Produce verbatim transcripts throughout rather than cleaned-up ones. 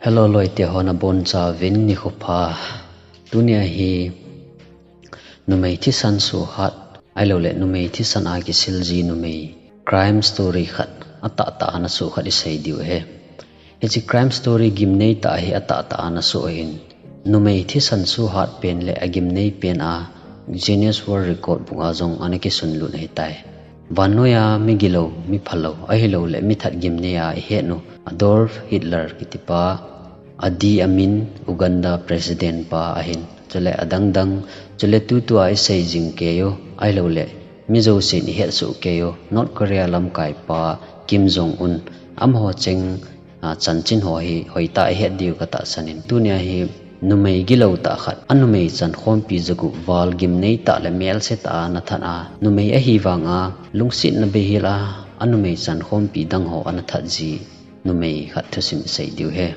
Hello, loite ho nabonchauvin nikho pha. Tunia hi numei thisan suhat, ahilouleh numei thisan a kisil ji numei crime story khat atahtah a nasoh khat isei diu ahi. Hiche crime story gimnei tah hi atahtah a nasoh ahin, numei thisan suhat pen le agimnei pen a Guinness World Record book a jong ana kisunlut ahitai. Vannoiya migilou, miphalou, ahilouleh mithat gimnei a ihet u Adolf Hitler kitipa, Idi Amin, Uganda president pa ahin, chule adangdang, chule tutua isei jing keiyu, ahilouleh mi jousen ihet soh keiyu North Korea lamkaipa Kim Jong Un, amaho cheng a, chanchin ho hi hoitah a ihet diu katahsan in. Tunia hi numei gilou tah khat, anumei chankhompi jagup val gimnei tah le melse tah a ana that a, numei ahivanga lungsetna beihel a, anumei chankhompi dang ho ana that ji numei khat thusim isei diu ahi.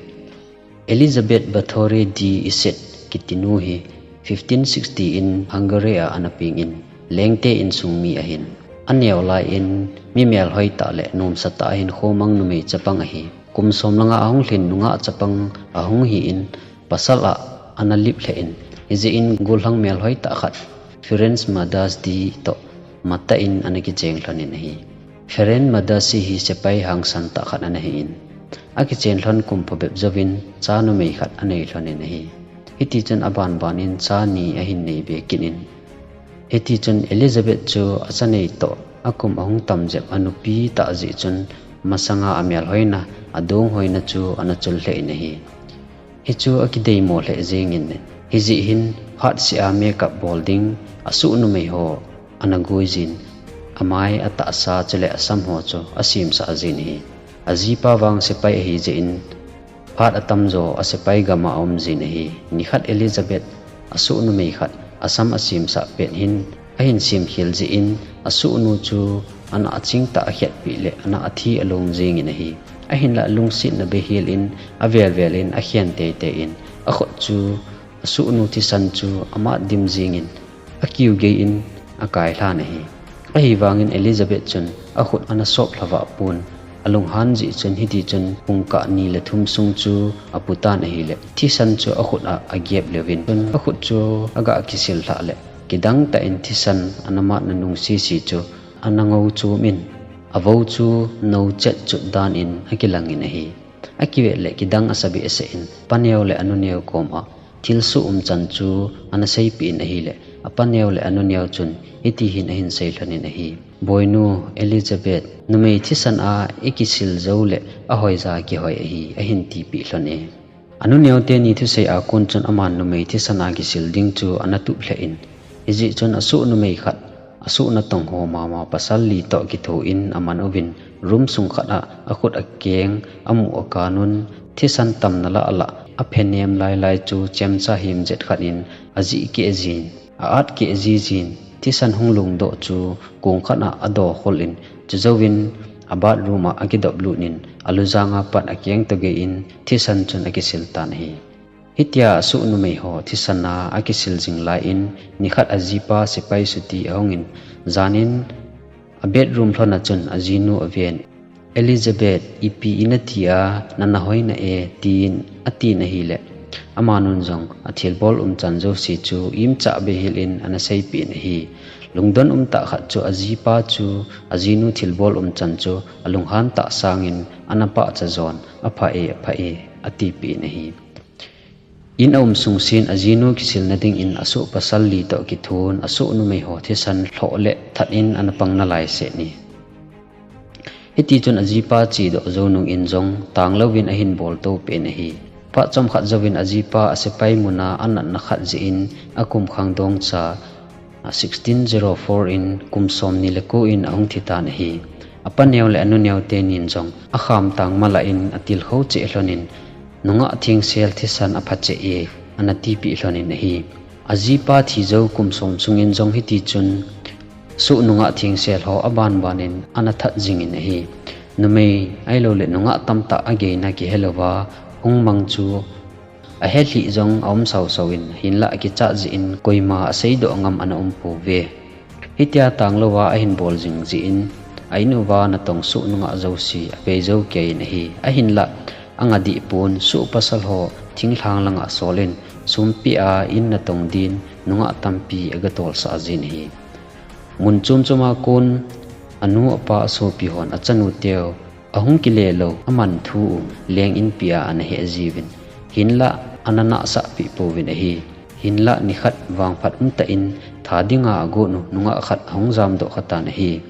Elizabeth Bathory de Iset kitinu hi fifteen sixty in Hungary a ana peng in, lengte insung mi ahin. Aneo lai in mi melhoi tah le nomsa tah a hinkho mang numei chapang ahi. Kum som langa ahung lhin nungah chapang ahung hi in, pasal a ana lip lheh in, hijeh in gollhang melhoi tah khat, Ferenc Madasi toh matah in ana kicheng lhon in ahi. Ferenc Madasi hi sepai hangsan tah khat ana hi in, akichen lhon kum phabep jouvin cha numei khat anei lhon in ahi. Hitichun abanban in cha ni ahin nei be kit in, hitichun Elizabeth chu acha nei toh akum ahung tam jep anupi tah jeh chun, masanga amelhoina, adonghoina chu ana chul lheh in ahi. Hichu akideimo lheh jeng in, hijeh hin phatseh a makeup bol ding, asoh numei ho ana gui jin, amai, atahsa chule asam ho chu asemsah jin ahi. Ajipa vang sepai ahi jeh in, phat atamjo a sepai gam a aum jin ahi. Nikhat Elizabeth, asoh numei khat asam asemsah pet hin, ahin semkhel jeh in, asohnu chu ana aching tah a akhetpeh le ana athi along jeng in ahi. Ahinlah lungsetna beihel in, avel vel in akhen teitei in, akhut chu asohnu thisan chu amat dim jeng in, akiu gei in akai lhan ahi. Ahivangin Elizabeth chun akhut ana sop lhavah pon, alunghan jeh chun hitichun pungkah ni le thum sung chu apu tan ahile, thisan chu akhut a agep leuvin, chun akhut chu aga kisil lhah le, kidang tah in thisan ana matna nung sese chu ana ngou chom in, avou chu nou chet chut dan in akilang in ahi. Akivet le kidang asa behseh in, apaneo le anuneo kom a thilsoh umchan chu ana seipeh in ahile, apaneo le anuneo chun hiti hin ahin sei lhon in ahi. Boinu Elizabeth, numei thisan a ikisil jou le ahoija kihoi ahi, ahin tipeh lhon e. Anuneo teni thusei a kon chun aman numei thisan a kisil ding chu ana tup lheh in, hijeh chun asoh numei khat, asoh natong ho mama pasal li toh kitho in aman uvin, room sung khat a akhut akeng amu akan un, thisan tamna lah lah aphenem lai lai chu chemcha himjet khat in ajih keh jin, a-at keh jijin, thisan hung lungdoh chu kong khat a adoh khol in, chujouvin a bathroom a akidop lut in, alujang a pat akeng toh gei in thisan chun akisil tan ahi. Hitia asoh numei ho thisan a akisil jing lai in, nikhat ajipa sepai chuti ahung in, jan in abedroom lhon a chun ajinu aven, Elizabeth, ipi inati a, nana hoi na e, tin atin ahile, amanun jong athilbol umchan jouse chu imcha beihel in ana seipeh in ahi. Lungdon umtah khat chu ajipa chu ajinu thilbol umchan chu alunghan tah sangin ana pahcha jon, apha e, apha e, atipeh in ahi. In aum sungsen ajinu kisilna dingin asoh pasal li toh kithon, asoh numei ho thisan lhoh le that in ana pang nalai seh in. Hitichun ajipa chedoh jou nungin jong tanglouvin ahin boltou peh in ahi. Phat chomkhat jouvin ajipa asepai muna anatna khat jeh in akum khangdong cha, sixteen zero four in kum somni le ko in ahung thi tan ahi. Apaneo le anuneo tenin jong akhamtang malah in atilkhou cheh lhon in, nungah thengsel thisan apha cheh e, ana tipeh lhon in ahi. Ajipa thi jou kum som sungin jong hitichun soh nungah thengsel ho abanban in ana that jingin ahi. Numei ahilouleh nungah tamtah ageina kihelouva hung mang chu ahelhih jong aum sausau in, hinlah akichat jeh in koima aseidoh ngam ana um pouve. Hitia tanglouva ahin bol jing jeh in, a-in uva natong soh nungah jouse apei jou kei in ahi. Ahinlah anga dih pon, soh pasal ho thinglhang langa asolin, sum pea in natong din nungah tampi agatolsah jin ahi. Mun chom choma kon anu apa asopi hon achanuteu ahung kile lou aman thu u leng inpea ana heh jiuvin, hinlah ana nahsahpeh pouvin ahi. Hinlah nikhat vangphat umtah in tha dinga agot u nungah khat ahung jamdoh khatan ahi.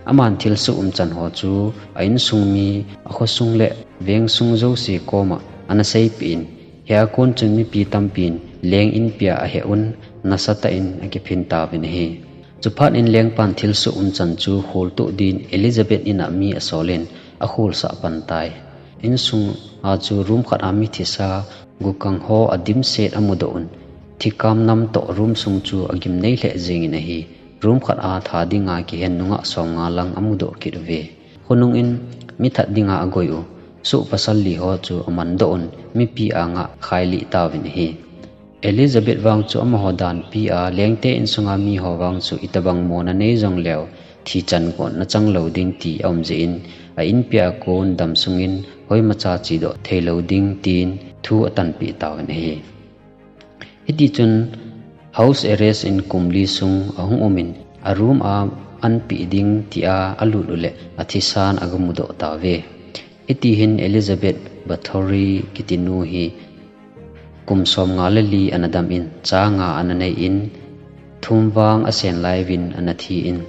Aman thilsoh umchan ho chu a insung mi, akhosung le vengsung jouse koma ana seipeh in, hia kon chun mipi tampin leng inpea aheh un, nasatah in akiphin tauvin ahi. Chuphat in lengpan thilsoh umchan chu kholtoh din Elizabeth in'a mi asolin akholsah pan tai. Insunga chu room khat a mi thisa gukang ho adimset amudoh un, thikam nam toh room sung chu agimnei lheh jengin ahi. Room khat a tha dinga kihen nungah somnga lang amudoh kit uve. Khonung in mi that dinga agoi u soh pasal li ho chu amandoh un, mipi anga khailih tauvin ahi. Elizabeth vang chu amaho danpi a, lengte insunga miho vang chu itobang mona nei jongleu, thi chan gotna chang lou ding ti aum jeh in, a inpea kon damsungin hoimacha chedoh theilou ding tin thu atanpeh tauvin ahi. Hitichun house arrest in kum li sung ahung umin, a room a anpeh ding tia alut uleh athisan agamudoh tauve. Hitihin Elizabeth Bathory kitinu hi kum somnga le li ana damin, cha nga ana neiin, thum vang asen laiuvin ana thi in,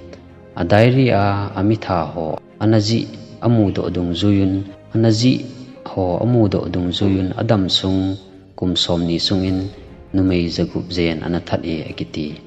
a diary a amitha ho ana jih amudoh dungjuiyun, ana jih ho amudoh dungjuiyun, adamsung kum somni sungin numei jagup jen ana that e akiti.